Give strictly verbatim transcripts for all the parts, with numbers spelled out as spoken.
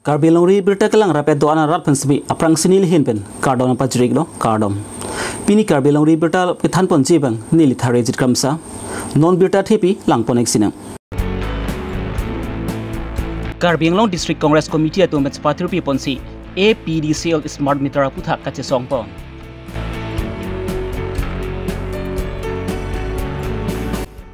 Karbi Longri Birta kelang rapet do-an arat pen semi aphrang si neli ahin pen kardom pajir-iklo, kardom. Pini Karbi Longri Birta kethan ponji abang neli Tharejit Kramsa. Non birta thepi lang pon-ik sinang. Karbi Anglong District Congress Committee atum pen patirpi ponsi A P D C L smart meter aphuthak kachesong pon.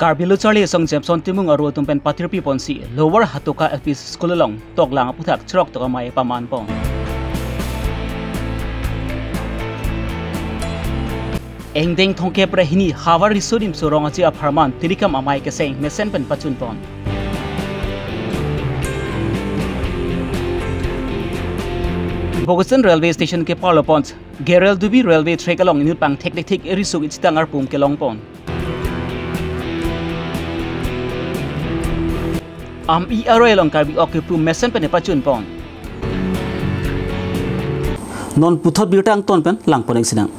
Karbi Lo Charli Asong Jameson Timung aru atum pen patirpi ponsi Lower Hatoka L P School along toklang aphuthak chirok tok amei paman pon. Ingdeng thomkep ra hini Havar Riso Nimso Rong Aje apharman Tirikam amei keseng mesen pen pachun pon. Bokison Railway Station keparlo pon Gerel Dubi Railway Track along inut pangthek thekthek risuk ichitang arpum kelong pon. Am-i aroi along Karbi ok kepru mesen pen pachun pon. Non puthot birta angton pen lang pon-ik sinang.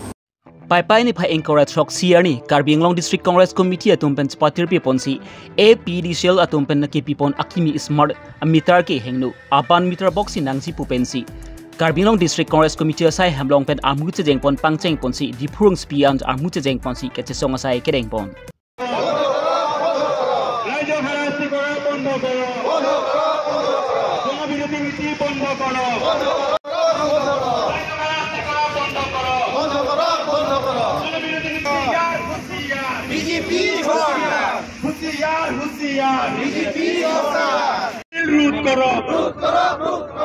Paipai niphai ingkoi ra throksi arni Karbi Anglong District Congress Committee atum pen patirpi ponsi A P D C L atum pen kepi pon akimi smart meter ke hingno aban meter box si nangji pu pensi Karbi Anglong District Congress Committee asai hem along pen amu chejeng pon pangcheng ponsi Diphu rongsopi an amu chejeng ponsi kachesong asai kedeng pon. ৰাইজক হাৰাশাস্তি কৰা বন্ধ কৰক। জনবিৰোধী নীতি বন্ধ কৰক। ৰাইজক হাৰাশাস্তি কৰা বন্ধ কৰক। জনবিৰোধী নীতি হুঁচিয়াৰ, হুঁচিয়াৰ। বিজেপি হুঁচিয়াৰ, হুঁচিয়াৰ, হুঁচিয়াৰ। বিজেপি হুঁচিয়াৰ। বিল ৰোধ কৰক।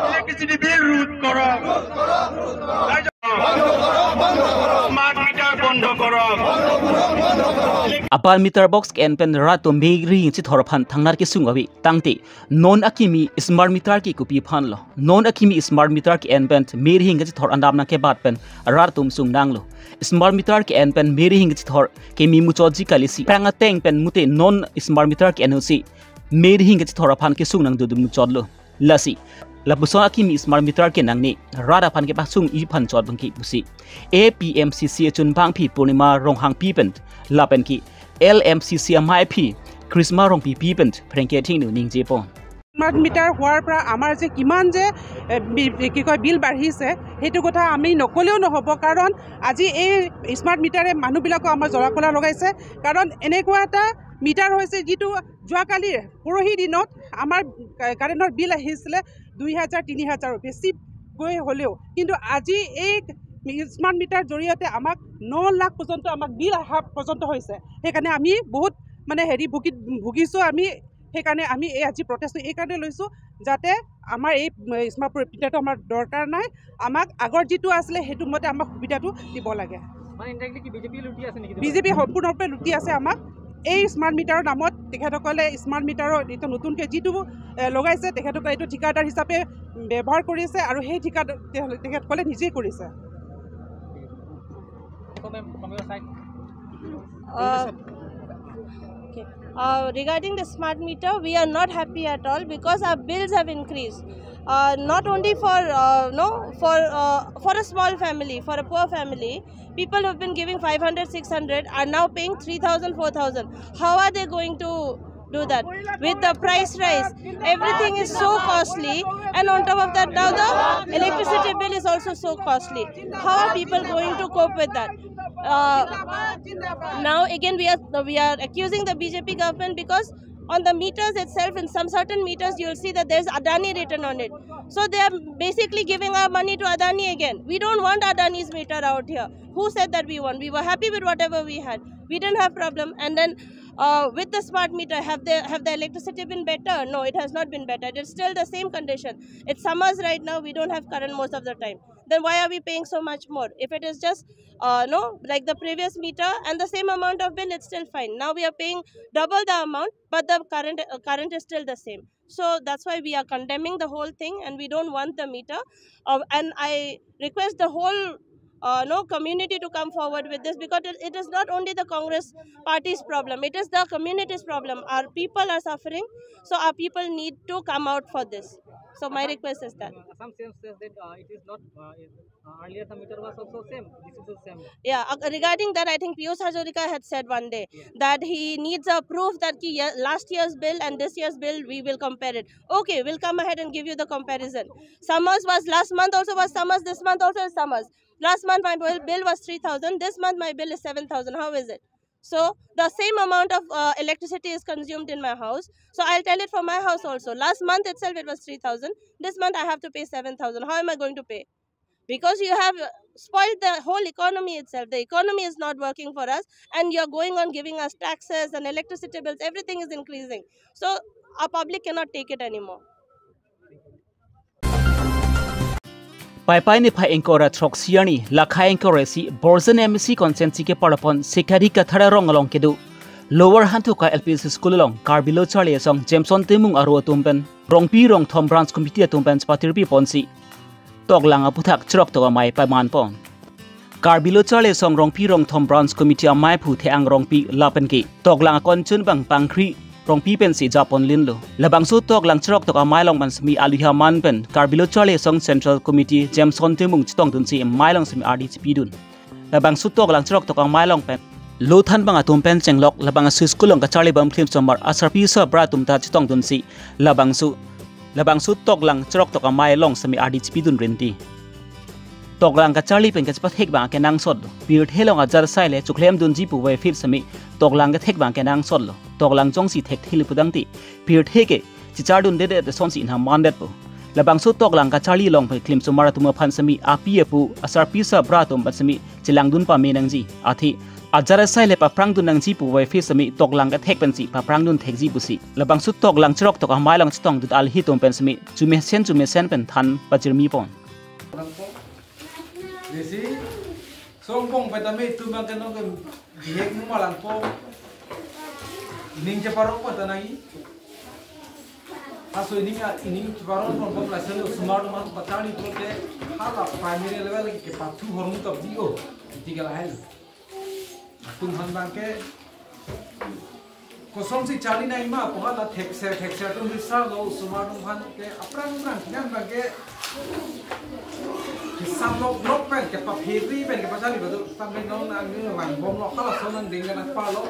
ইলেক্ট্ৰিচিটি বিল ৰোধ কৰক। স্মাৰ্ট মিটাৰ বন্ধ কৰক। Aban meter box ke-en pen rat atum meri hing chithor aphan thangnat kesung ave tangte non akimi smart meter ke kopi aphanlo. Non akimi smart meter ke-en pen meri hing kachithor andam nangkebat pen rat atum sung nanglo. Smart meter ke-en pen meri hing kachithor keme muchotji kali si. Aphrang ateng pen mute non smart meter ke-en si meri hing kachithor aphan kesung nangdodun muchotlo. Lasi lapuson akimi smart meter ke nangne rat aphan kepasung-i aphan chot abangke pusi A P M C C achunbangpi Purnima Ronghangpi pen lapen ke L M C C amaiphi Krishma Rongpipi pen phrengke thingno ningje pon. Smart meter হোৱাৰ পৰা আমাৰ যে কিমান যে, এ, B-, B-, কি কয়, বিল বাঢ়িছে, সেইটো কথা আমি নক'লেও নহ'ব। কাৰণ আজি এই স্মাৰ্ট মিটাৰে মানুহবিলাকক আমাৰ জ্বলা-কলা লগাইছে। কাৰণ এনেকুৱা এটা মিটাৰ হৈছে যিটো যোৱাকালি, পৰহি দিনত আমাৰ কা-, কাৰেণ্টৰ বিল আহিছিলে দুই হাজাৰ, তিনি হাজাৰৰ বেছি গৈ হ'লেও, কিন্তু আজি এই স্মাৰ্ট মিটাৰ জৰিয়তে আমাক ন লাখ পৰ্যন্ত আমাক বিল অহা পৰ্যন্ত হৈছে। সেইকাৰণে আমি বহুত, মানে, হেৰি ভুগি, ভুগিছোঁ আমি। সেইকাৰণে আমি এই আজি প্ৰটেষ্টটো এইকাৰণে লৈছোঁ, যাতে আমাৰ এই, এ, স্মাৰ্ট মিটাৰটো আমাৰ দৰকাৰ নাই, আমাক আগৰ যিটো আছিলে সেইটো মতে আমাক সুবিধাটো দিব লাগে। মানে, indirectly কি বিজেপি লুটি আছে নেকি? বিজেপি সম্পূৰ্ণৰূপে লুটি আছে আমাক। এই স্মাৰ্ট মিটাৰৰ নামত তেখেতসকলে স্মাৰ্ট মিটাৰৰ এতিয়া নতুনকৈ যিটো, এ, লগাইছে, তেখেতসকলে এইটো ঠিকাদাৰ হিচাপে ব্যৱহাৰ কৰিছে আৰু সেই ঠিকাদাৰ তেখেতসকলে নিজেই কৰিছে। Uh, okay. Uh, regarding the smart meter, we are not happy at all because our bills have increased. Uh, not only for, uh, no, for, uh, for a small family, for a poor family, people who've been giving five hundred, six hundred are now paying three thousand, four thousand. How are they going to do that? With the price rise, everything is so costly, and on top of that, now the electricity bill is also so costly. How are people going to cope with that? Uh, now again, we are, we are accusing the B J P government because on the meters itself, in some certain meters, you'll see that there's Adani written on it. So they are basically giving our money to Adani again. We don't want Adani's meter out here. Who said that we want? We were happy with whatever we had. We didn't have problem. And then, uh, with the smart meter, have the, have the electricity been better? No, it has not been better. It is still the same condition. It's summers right now. We don't have current most of the time. Then why are we paying so much more? If it is just, uh, no, like the previous meter and the same amount of bill, it's still fine. Now we are paying double the amount, but the current, uh, current is still the same. So that's why we are condemning the whole thing, and we don't want the meter. Uh, and I request the whole, uh, no, community to come forward with this, because it, it is not only the Congress party's problem, it is the community's problem. Our people are suffering, so our people need to come out for this. So my request is that. Assam C M says that uh, it is not uh, it- uh, earlier the meter was also same. This is the same. Yeah, uh, regarding that, I think Piyush Hazarika had said one day that he needs a proof that ki ye- last year's bill and this year's bill, we will compare it. Okay, we'll come ahead and give you the comparison. Summers was last month, also was summers, this month also is summers. Last month my bill, bill was three thousand, this month my bill is seven thousand. How is it? So the same amount of uh, electricity is consumed in my house. So I'll tell it for my house also. Last month itself it was three thousand. This month I have to pay seven thousand. How am I going to pay? Because you have uh, spoiled the whole economy itself. The economy is not working for us, and you're going on giving us taxes and electricity bills. Everything is increasing. So our public cannot take it anymore. Paipai niphai ingkoi ra throksi arni lakha ingkoi ra isi Borjan M A C constituency ke parapon Sikari Kathar arong along kedo Lower Hanthuka L P S School along Karbi Lo Charli Asong Jameson Timung aro atum pen Rongpi Rongthom Branch Committee atum pen chepatirpi ponsi toklang aphuthak chiroktok amei paman pon. Karbi Lo Charli Asong Rongpi Rongthom Branch Committee amei aphu Theang Rongpi lapen ke toklang akon chun bang Pangkhri Rongpi pensi japon linlo. Labangso toklang chiroktok amei along pen semi aluha man pen Karbi Lo Charli Asong Central Committee Jameson Timung chetongdunsi amei along semi ardi chepidun. Labangso toklang chiroktok amei along pen lo thanbang atum pen chenglok labangso school along kacharli bom klim somar asarpi asarbura atum ta chetongdunsi labangso labangso toklang chiroktok amei along semi ardi chepidun rinti. Toklang kacharli pen kachepathek bang kenangsot pirthe along ajar asai le chuklemdunji pu we feel semi toklang kethek bang kenangsotlo. Toklang jongsi thekthe le pudangte pirthe ke chichardundedet asonsi inha mandetpo. Labangso toklang kacharli along pen klim somar atum aphan semi api apo asarpi asarbura atum pen semi chelangdun pame nangji. Athe ajar asai le paprangdun nangji pu we feel semi toklang kethek pensi paprangdun thekji pusi labangso toklang chiroktok amei along chetongdun alhi atum pen semi chumesen chumesen pen than pachirmi pon. Jesi songpong petame itum bang keno ke bihek mu malang po. Ining cheparok po tanai. Aso ining a- ining cheparok pon pon la selo sumar man pachari po ke hala primary level ke pathu hormu top di o. Tiga lahel. Atum han bang ke kosonsi charli nangma pu hala thekser thekser atum risar lo sumar atum aphan ke aphrang aphrang kinan bang ke kisam lok lok pen ke papiri pen ke pachali badu sampai non ang ni wang bom lok hala sonan ding kan apa lo.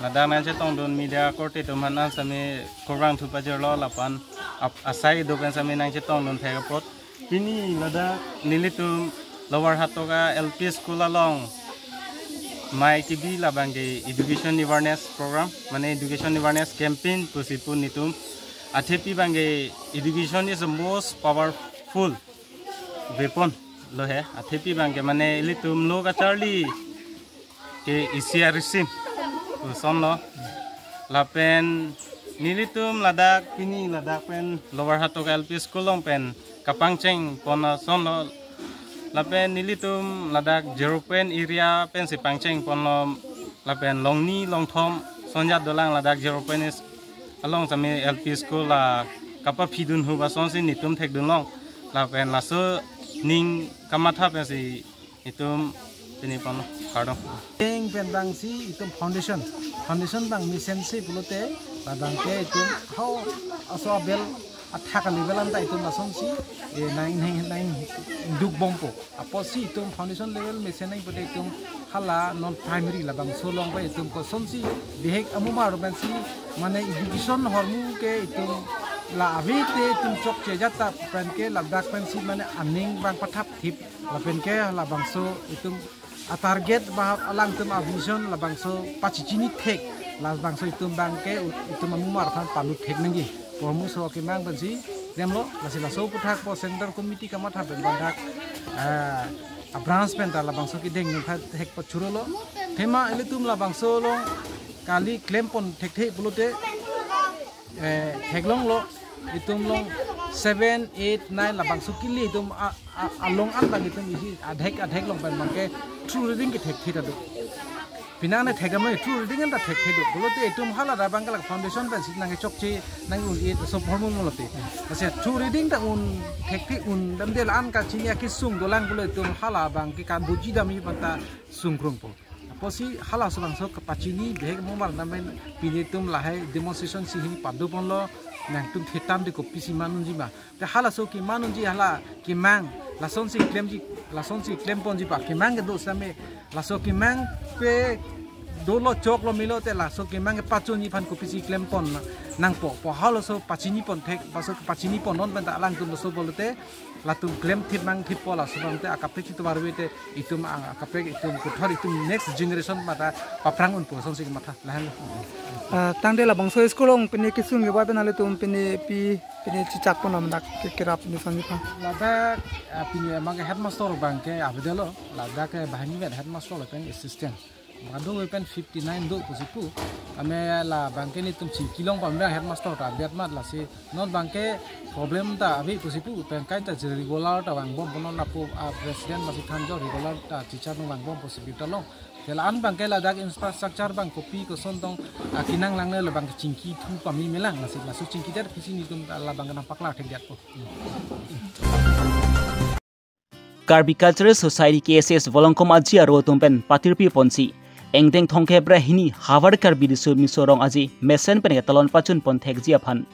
Ladak nangchetongdun media korte atum aphan sami kurvangthu pajirlo lapen ap- asai do pen sami nangchetongdun thek apot. Pini ladak nelitum Lower Hatoka L P School along mei kebi labang ke education awareness program, mane education awareness campaign pusi pu netum. Athepi bang ke education is the most powerful weapon lo he. Athepi bang ke mane ilitum lo kacharli ke isi arisim pusonlo. Lapen nelitum ladak pini ladak pen Lower Hatoka L P School along pen kapangcheng pon asonlo. Lapen nelitum ladak zero point area pensi pangcheng ponlo. Lapen longni longthom sonjat dolang ladak zero point is along sami L P School la kapaphidun hu ba asonsi netum thekdun long. Lapen laso ning kamatha pensi itum pini pon kardom. Teng pen bang si itum foundation, foundation bang mesen si pulote labang ke itum hau aso abel athak a level anta itum lasonsi eh, nang nang nang duk bompo. Apotsi itum foundation level mesen nang pute itum hala non primary labangso along pen itum kosonsi bihek amumar pensi mane education ahormu ke itum la ave te itum chokche jat ta pen ke ladak pensi mane aning bang pathap thip lapen ke labangso itum a target ba alangtum a vision labangso pachechini thek labangso itum bang ke itum amumar aphan palut thek nangji. Pormu so kemang pensi demlo lasi laso aphuthak po central committee kamatha pen bandak ah, a branch pen ta labangso kedeng ningpha thek pachurolo. Thema ilitum labangso along kali klem pon thekthe pulote eh, theklonglo itum along seven, eight, nine labangso kili itum a- a- along an bang itum isi adhek adhek along pen bang ke through reading ke thekthe ta do. Pinang ne thek amai through reading an ta thekthe do. Pulote itum hala labang ke la foundation pensi nang chokche nang un-e so pormu pulote. Lasi through reading ta un thekthe un damde la-an kachini akesung dolang pulo itum hala bang ke kabuji dam aphan ta sungkrungpo. Apotsi hala labangso kapachini bihek amumar namen pini itum lahai demonstration si hini padu ponlo. nangtum thetan de kopisi man unji ma. Te halaso keman unji hala kemang, lasonsi klemji, lasonsi klem ponji pa kemang kedo same, laso kemang pe dolo choklo melo te laso kemang kepachunji aphan kopisi klem pon nangpo, po halaso pachini pon thek, laso pachini pon non penta alangtum laso pulote, latum klem thip mang thip po laso bang te akaprek si tovar te itum ang akaprek itum kuthor itum next generation mata paprang unpo asonsi matha lahan. Ah, tangte labangso school along pini kesung kevai pen ilitum pini pi pini chechak pon amdak ke kerap ni sangni pa. Ladak, ah, pini amang headmaster bang ke avedetlo, ladak ke banghini vet headmaster lapen assistant. Madu pen fifty nine do pusi pu. Ame la bang ke nelitum chingki long pame headmaster ta abiat mat lasi non bang ke problem ta ave pusi pu pen kaita regular ta vangbom pon non lapu, ah, president masi thanjo regular ta teacher nung vangbom pusi pu ta long. Te la-an bang ke ladak infrastructure bang kopi koson tong, ah, kenang langle lo bang ke chingki thu pame melang lasi laso chingki det pusi nelitum la bang ke nangpaklar thekdet po. Karbi Cultural Society K S S Volongkom Aji aro atum pen patirpi ponsi ingdeng thomkep ra hini Havar Karbi Riso Nimso Rong Aji mesen pen ketalon pachun pon thekji aphan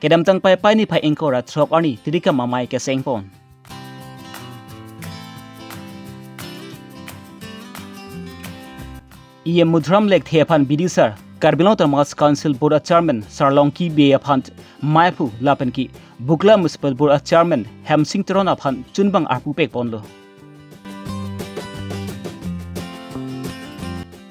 kedamtang Paipai niphai ingkoi ra throk arni Tirikam Amei keseng pon. E M Mudram Lekthe aphan bidisar, Karbi Anglong Autonomous Council Board a Chairman Sarlongki Bey aphan maiphu lapen ke Bukla Municipal Board a Chairman Hemsing Teron aphan chunbang arpu pek ponlo.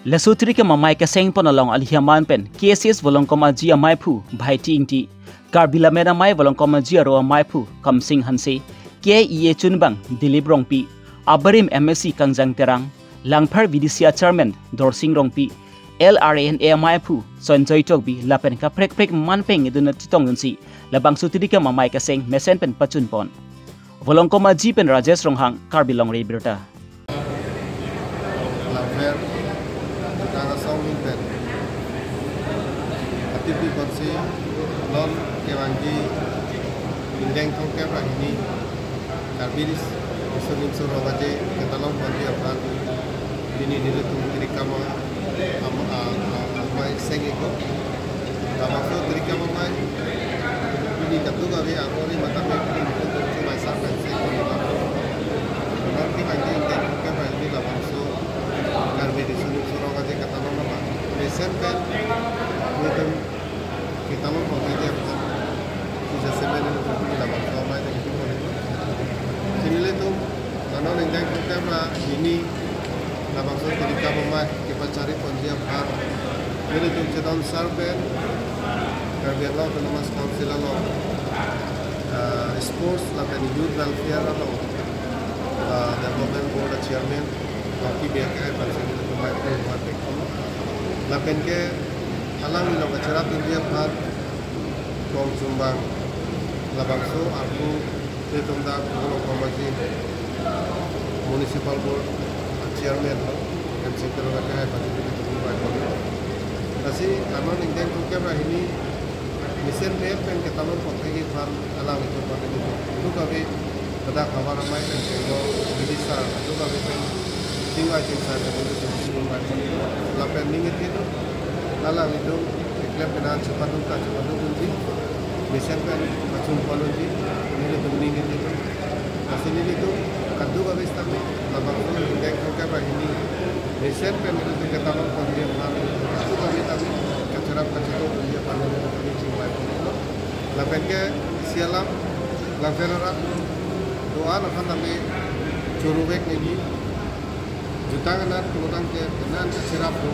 Laso Tirikam Amei keseng pon along alihi aman pen K S S Volongkom Aji amaiphu Bhaiti Ingti, Karbi Lammet Amei Volongkom Aji aro amaiphu Kamsing Hanse, K I A chunbang Dilip Rongpi, abarim M A C Kangjang Terang, Langpher V D C a Chairman Dorsing Rongpi, L R N A amaiphu Sanjoy Tokbi lapen kaprek prek man peng idun atitong dunsi labangso Tirikam Amei keseng mesen pen pachun pon. Volongkom Aji pen Rajesh Ronghang, Karbi Longri Abirta. Langpher, Jutang Asong ahin pen patirpi ponsi non kevangji ingdeng thomkep ra hini Karbi Ris-, Riso Nimso Rong Aji ketalon ponji aphan pini nelitum Tirikam Am-, a, a, Amei seng iklo. Labangso Tirikam Amei pini kadokave arori mata me pini nelitum chumai sang pen seng iklo. Nonke bang ke ingdeng thomkep ra hini labangso Karbi Riso Nimso Rong Aji ketalon apa mesen pen nelitum ketalon pon thekji aphan. Sisa semen nelitum pini labangso amei ta kipi pon iklo. Si nelitum la non ingdeng thomkep ra hini labangso Tirikam Amei kepachari ponji aphan nelitum chedon sar pen Karbi Anglong Autonomous Council along, ah, Sports lapen Youth Welfare along, ah, Development Board a Chairman Rongki Bey ke aphan si nelitum maiphu pek ponlo. Lapen ke alang along kacherap dunji aphan kong chunbang labangso arpu nelitum dak Volongkom Aji Municipal Board a Chairman lo, Hemsing Teron ke aphan si nelitum maiphu. Lasi la non ingdeng thomkep ra hini mesen pen ketalon pon thekji aphan alanglitum pon thekji aphan. Kadokave ladak Havar Amei pen chenglo, bidisar, kadokave pen chingvai chingsai pen nelitum chingvai pon. Lapen ning kethe do, alanglitum keklem penang chepaduk ta chepaduk unji, mesen pen pachun pon unji, nelitum ning kethe do. Lasi nelitum kadokave sitame labangso ingdeng thomkep ra hini mesen pen nelitum ketalon ponji aphan, kadokave sitame kacherap kachetok ponji aphan nelitum chingvai pon iklo. Lapen ke isi alam Langpher arat do-an aphan tame choro vek nangji. Jutang anat pulotangte penan kacherap do.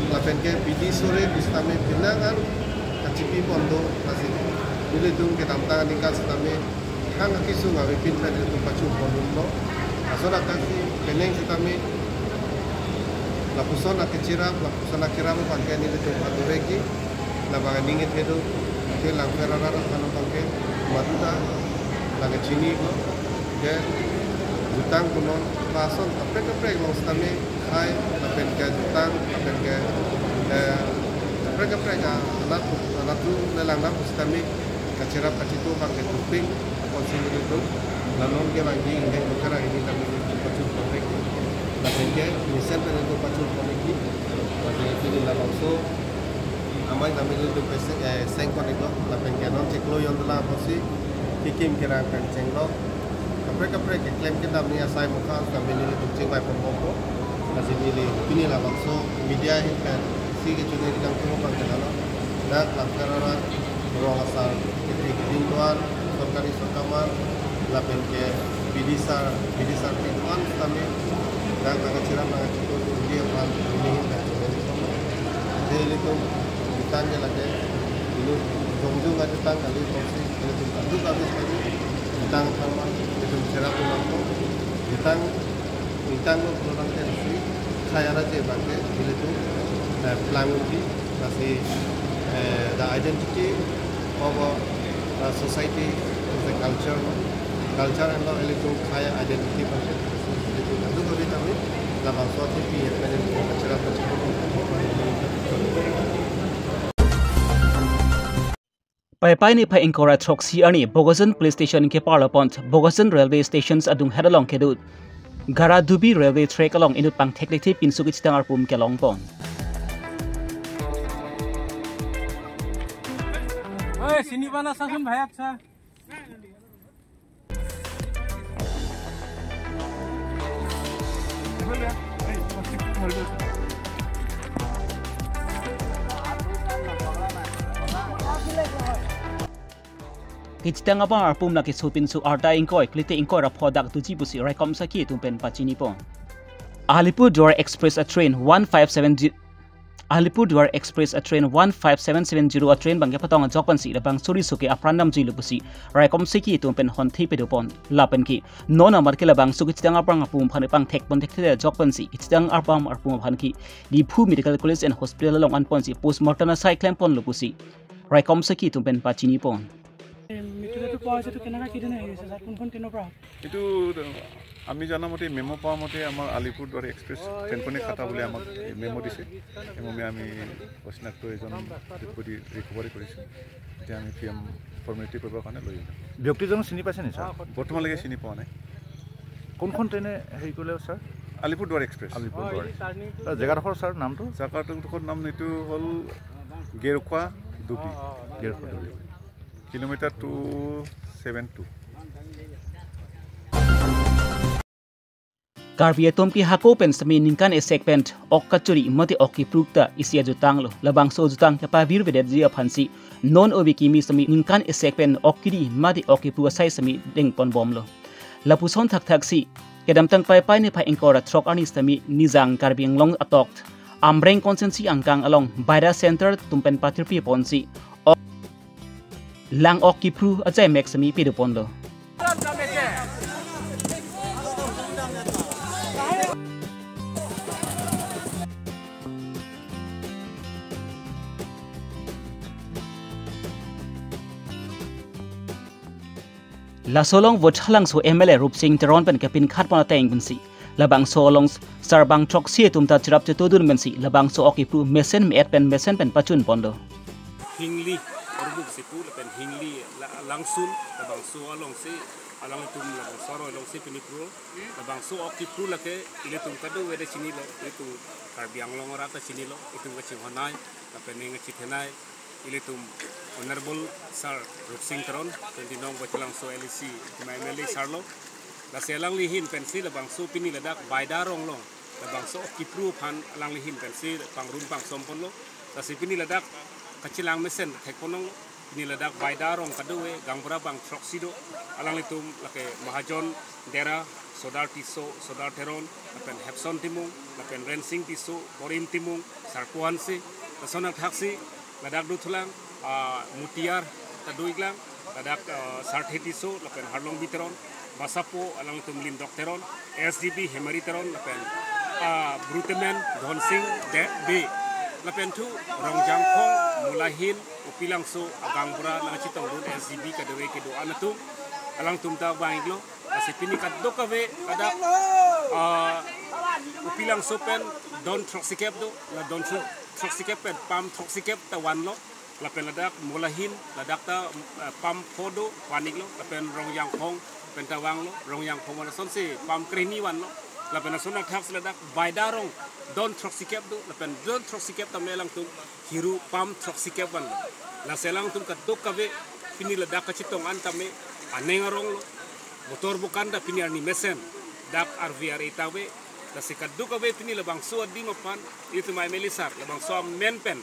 Lapen ke bidi sore pusitame penan an kachipi pon do lasi. Nelitum kedamtang aningkan sitame hang akesung avepin pen nelitum pachun pon dunlo. Lason akansi penang sitame lapuson akecherap, lapuson akerap abang ke nelitum phan dovekji. Labang aning kethe do, ke Langpher arat aphan abang ke madu ta, labang ke chini ko, ke jutang punon, lason kaprek kaprek along sitame hai, lapen ke jutang, lapen ke, eh, kaprek kaprek anat, anat tu lelang nang sitame kacherap kachetok abang ke doping, apot si nelitum, la non kevangji ingdeng thomkep ra hini tame nelitum pachun pon iklo, lapen ke mesen pen nelitum pachun pon iklo, lapen ke pini labangso Amai nami nelitum pese, eh, sengkon iklo, lapen ke non chiklo yon dolang apotsi, kekim kerang pen chenglo. Kaprek kaprek keklem kedam ni asai mukha, nami nelitum chingvai ponbompo. Lasi neli, pini labangso media ahin pen, si kechini ri kangtung abang ke lalo. Dak Lamkar arat, rong asar, kethek keding do-an, sorkari sorkar aman, lapen ke bidisar, bidisar pi do-an tame, dak nangkacherap nangkachetur, uri aphan, uri ahin pen, uri ahin pen. Ate ilitum, itang ke lake, ilu jongjong aja tang kali, toksi, ilitum kaduk kaduk kali, itang tangma, ilitum cherap ulang to, itang, itang lo pulang tensi, saya raja bangke, ilitum, eh, pelang uji, lasi, eh, the identity of a, uh, society is a culture, culture and lo ilitum saya identity bangke, ilitum kaduk kaduk kali, labangso ati pi, ya, kan ilitum culture apa cukup. Paipai niphai ingkoi ra throksi arni Bokajan Police Station keparlo pon Bokajan Railway Stations adunghet along kedo Garadubi Railway Track along inut pangthek thekthe pinso kechitang arpum kelong pon. Oi, sini mana sasun bhai, acha. Kechitang abang arpum lake sopinso arta ingkoi, klite ingkoi ra pho dak doji pusi raikom asakhi atum pen pachini pon. Alipurduar Express a train one five seven zero Alipurduar Express a train one five seven seven zero a train bangke patong ajok pensi labangso riso ke apran damjuilo pusi raikom asakhi atum pen honthi pedo pon. Lapen ke non amat ke labangso kechitang abang arpum aphan pangthek pon thekthe ajok pensi kechitang abang arpum aphan ke Diphu Medical College and Hospital along an ponsi postmortem asai klem ponlo pusi raikom asakhi atum pen pachini pon. এই মৃতদেহটো পোৱা হৈছে, এইটো কেনেকুৱা, কিদৰে হেৰি হৈছে ছাৰ? কোনখন ট্ৰেইনৰ পৰা? এইটো আমি জনা মতে, মেম' পোৱা মতে আমাৰ আলিপুৰদুৱাৰী এক্সপ্ৰেছ ট্ৰেইনখনে কাটা বুলি আমাক মেম' দিছে। মেম'মে আমি অচিনাক্ত এজন ডেড বডি ৰিকভাৰী কৰিছোঁ। এতিয়া আমি পি এম ফৰ্মেলিটি কৰিবৰ কাৰণে লৈ আহিলোঁ। ব্যক্তিজন চিনি পাইছে নি ছাৰ? বৰ্তমানলৈকে চিনি পোৱা নাই। কোনখন ট্ৰেইনে হেৰি কৰিলে ছাৰ? আলিপুৰদুৱাৰী এক্সপ্ৰেছ। আলিপুৰদুৱাৰী। ছাৰ, জেগাডোখৰ ছাৰ নামটো? জেগাডোখৰ নাম এইটো হ'ল গেৰুখোৱা ডুবি। গেৰুখোৱা ডুবি। Kilometer two seven two. Karbi atum ke hako pen semi ningkan esek pen ok kachori mate ok kipruk ta isi ajutang lo. Labangso ajutang kepavirvedetji aphansi non ove kimi semi ningkan esek pen ok kiri mate ok kipru asai semi dengponbomlo. Lapuson thakthaksi kedamtang Paipai niphai ingkoi ra throk arni semi Nijang Karbi Anglong atok Amreng constituency angkang along Baida Center atum pen patirpi ponsi ok lang ok kipru ajai mek semi pedoponlo. Laso along Vothatlangso M L A Rupsing Teron pen kepinkhat pon ateng pensi labangso along sarbang throksi atum ta cherap chetodun pensi labangso ok kipru mesen me-et pen mesen pen pachun ponlo. Hingli, Orbuk Sipu lapen Hingli la-, Langsun, labangso alongsi, alangtum labangso aro alongsi pini kru, labangso ok kipru lake ilitum kadokave ta chinilo, ilitum Karbi Anglong arat ta chinilo, itum kachinghonnei, lapen ning kachethenei, ilitum Honorable Sir Rupsing Teron, twenty nong Vothatlangso L A C, itum M L A sir lo. Lasi alangli ahin pensi labangso pini ladak Baida rong along labangso ok kipru aphan alangli ahin pensi pangrum pangsom ponlo. Lasi pini ladak kachelang mesen thek ponlong, pini ladak Baida rong kadokave gaonbura bang throksi do, alanglitum lake Mahajon Dera, Sodar Tisso, Sodar Teron, lapen Hepson Timung, lapen Rensing Tisso, Borim Timung, Sarpo Hanse, lason thakthaksi, ladak dothulang, ah, Mutiar ta do-iklang, ladak, ah, Sarthe Tisso, lapen Harlongbi Teron, Basapo alangtum Lindok Teron, S D B Hemari Teron, lapen, ah, Brutemen Dhonsing De Bey, lapen thu Rongjangphong, Molahin, Upilangso agaonbura nangchetongdun S D B kadokave kedo-an atum, alangtum ta vang-iklo. Lasi pini kadokave ladak, ah, Upilangso pen don throksikep do, la don thro-, throksikep pen pam throksikep ta vanlo, lapen ladak Molahin, ladak ta, ah, pam pho do, van-iklo, lapen Rongjangphong pen ta vanglo, Rongjangphong lasonsi pam krehini vanlo. Lapen ason athak si ladak Baida arong don throksikep do, lapen don throksikep tame alangtum hiru pam throksikep vanlo. Lasi alangtum kadokave pini ladak kachetong an tame aneng arong lo. Motor bokan ta pini arni mesen dak arvi ar-e ta ave. Lasi kadokave pini labangso adim aphan, itum M L A sir, labangso amen pen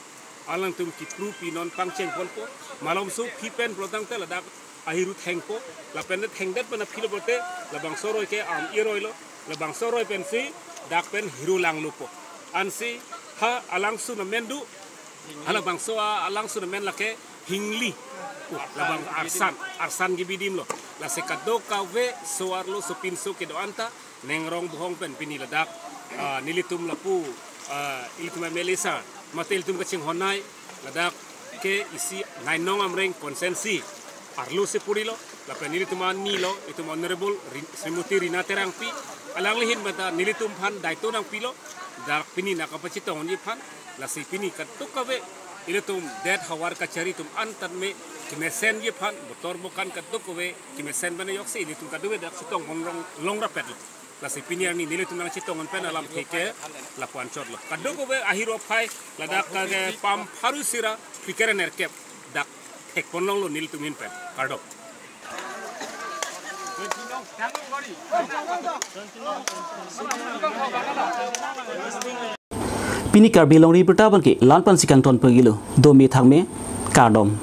alangtum kipru pinon pangcheng ponpo. Malomso aphi pen pulo tangte ladak ahiru thengpo, lapen thengdet pen aphi lo pulote labangso aroi ke am iroi lo, labangso aroi pensi dak pen hiru langlopo. Ansi ha alangsun amen do, ha labangso a-, alangsun amen lake Hingli. Oh, labang Arsan, Arsan Gibi adim lo. Lasi kadokave so-arlo sopinso kedo-an ta, Nengrong Bohong pen pini ladak, ah, nelitum lapu, ah, ilitum M L A sir, mate ilitum kachinghon nei, ladak ke isi Nainong Amreng constituency arlo si puri lo, lapen nelitum ani lo, itum Honorable Rin-, Srimati Rina Terangpi, alangli ahin bata nelitum aphan daito nangpilo, dak pini nangkapachetongji aphan. Lasi pini kadokave ilitum det havar kachari atum an tame kemesenji aphan, motor bokan kadokave kemesen pen ajoksi ilitum kadokave dak chetong ponlong, longrapet lo. Lasi pini arni nelitum nangchetong pen alamthe ke lapu-an chotlo. Kadokave ahiru aphai ladak ke pam pharo isi ra phlikep nerkep dak thek ponlonglo nelitum ahin pen. Kardom. Pini Karbi Longri Abirta abangke la-an pensi kangton pagilo. Dome thakme, kardom.